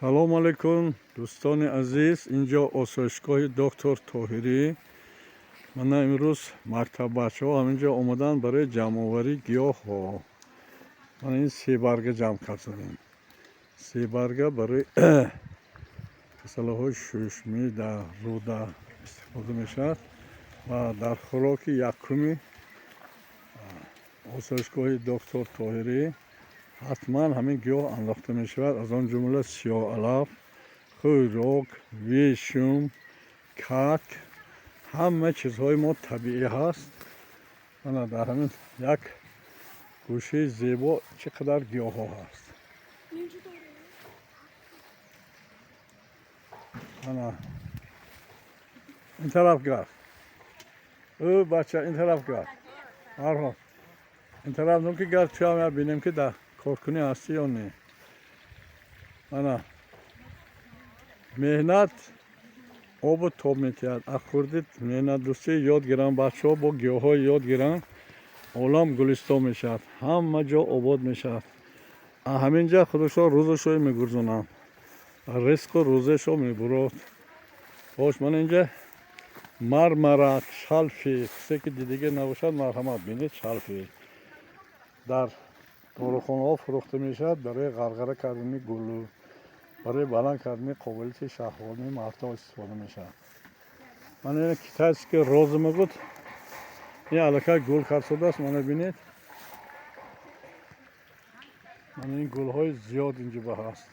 Салом алейкум, дӯстони азиз. Инҷо осоишгоҳи доктор Тоҳирӣ. Мана имрӯз мактаббачаҳо ҳаминҷо омаданд барои ҷамъоварии гиёҳҳо. Мана ин себарга ҷамъ кардем. Себарга барои касалиҳои шуш, меъда, рӯда истифода мешавад ва дар хӯроки якуми осоишгоҳи доктор Тоҳирӣ ҳатман ҳамин гиёҳ андохта мешавад, аз он ҷумла сиёҳалаф, хӯрок, вешум, катк, ҳама чизҳои мо табиӣ ҳаст. Мана дар ҳамин як гӯшаи зебо чӣ қадар гиёҳҳо ҳаст. Мана ин тараф гард, ӯ бача, ин тараф гард, ҳарҳол ин тараф ну ки гард, чуам я бинем, ки дар коркунӣ ҳастӣ ё не. Мана меҳнат обу тоб метиҳад. Аз хурдӣ меҳнатдӯстӣ ёд гиранд бачаҳо, бо гиёҳҳо ёд гиранд, олам гулистон мешавад, ҳама ҷо обод мешавад. А ҳамин ҷа худашон рӯзашо мегурзонанд, ризқу рӯзашо мебурод. Бош, мана инҷа мармарак, шалфи, кисе ки дидагӣ набошад, марҳамат, бинед. Шалфи дар дорухонаҳо фурӯхта мешавад, барои ғарғара кардани гулу барои баланд кардани қобилияти шаҳвонии мардҳо истифода мешавад. Мана ин китайский роза мегӯд, ин аллакай гул кард шудааст. Мана бинед, мана ин гулҳои зиёд инҷо ба ҳаст.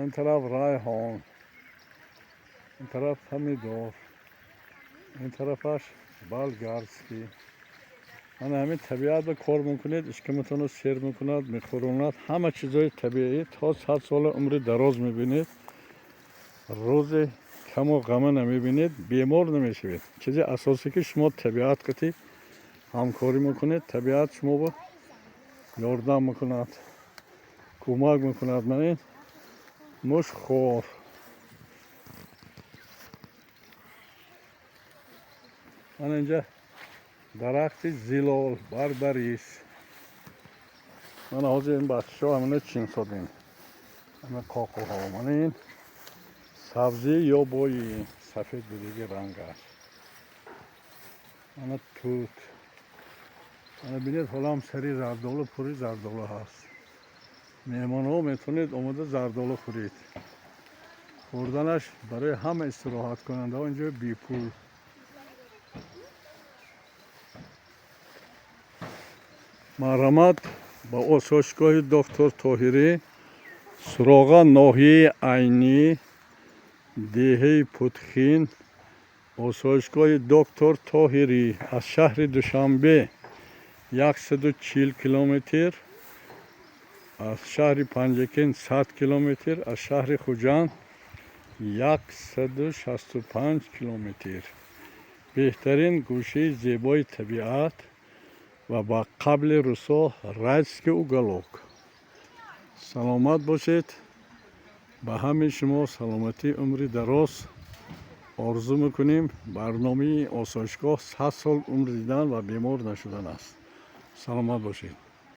Ин тараф райҳон, ин тараф помидор, ин тарафаш болгарский. Мана ҳамин табиатро кор мекунед, ишкаматонро сер мекунад, мехӯронад, ҳама чизҳои табиӣ. То 100 сола умри дароз мебинед, рӯзи каму ғама намебинед, бемор намешавед. Чизи асосе, ки шумо табиат қати ҳамкорӣ мекунед, табиат шуморо ёрдам мекунад, кӯмак мекунад. Мана ин мушхор. Мана инҷа дарахти зилол, барбарис. Мана ҳозир ин бачаҳо ҳамина чин содем, ҳама қоқуҳо. Мана ин сабзии ёбои сафед будиги рангаш. Мана тут. Мана бинед, ҳолам сари зардолу пури зардолу ҳаст. Меҳмонҳо метавонед омода зардолу хӯред. Хӯрданаш барои ҳама истироҳаткунандаҳо инҷо бепул. Марҳамат ба осоишгоҳи доктор Тоҳирӣ, суроға ноҳияи Айнӣ, деҳаи Путхин, осоишгоҳи доктор Тоҳирӣ. Аз шаҳри Душанбе 140 километр, аз шаҳри Панҷакент 100 километр, аз шаҳри Хуҷанд 165 километр. Беҳтарин гӯшаи зебои табиат ва ба қавли русо райский уголок. Саломат бошед. Ба ҳамаи шумо саломатӣ, умри дароз орзу мекунем. Барномаи осоишгоҳ 100 сол умр дидан ва бемор нашудан аст. Саломат бошед.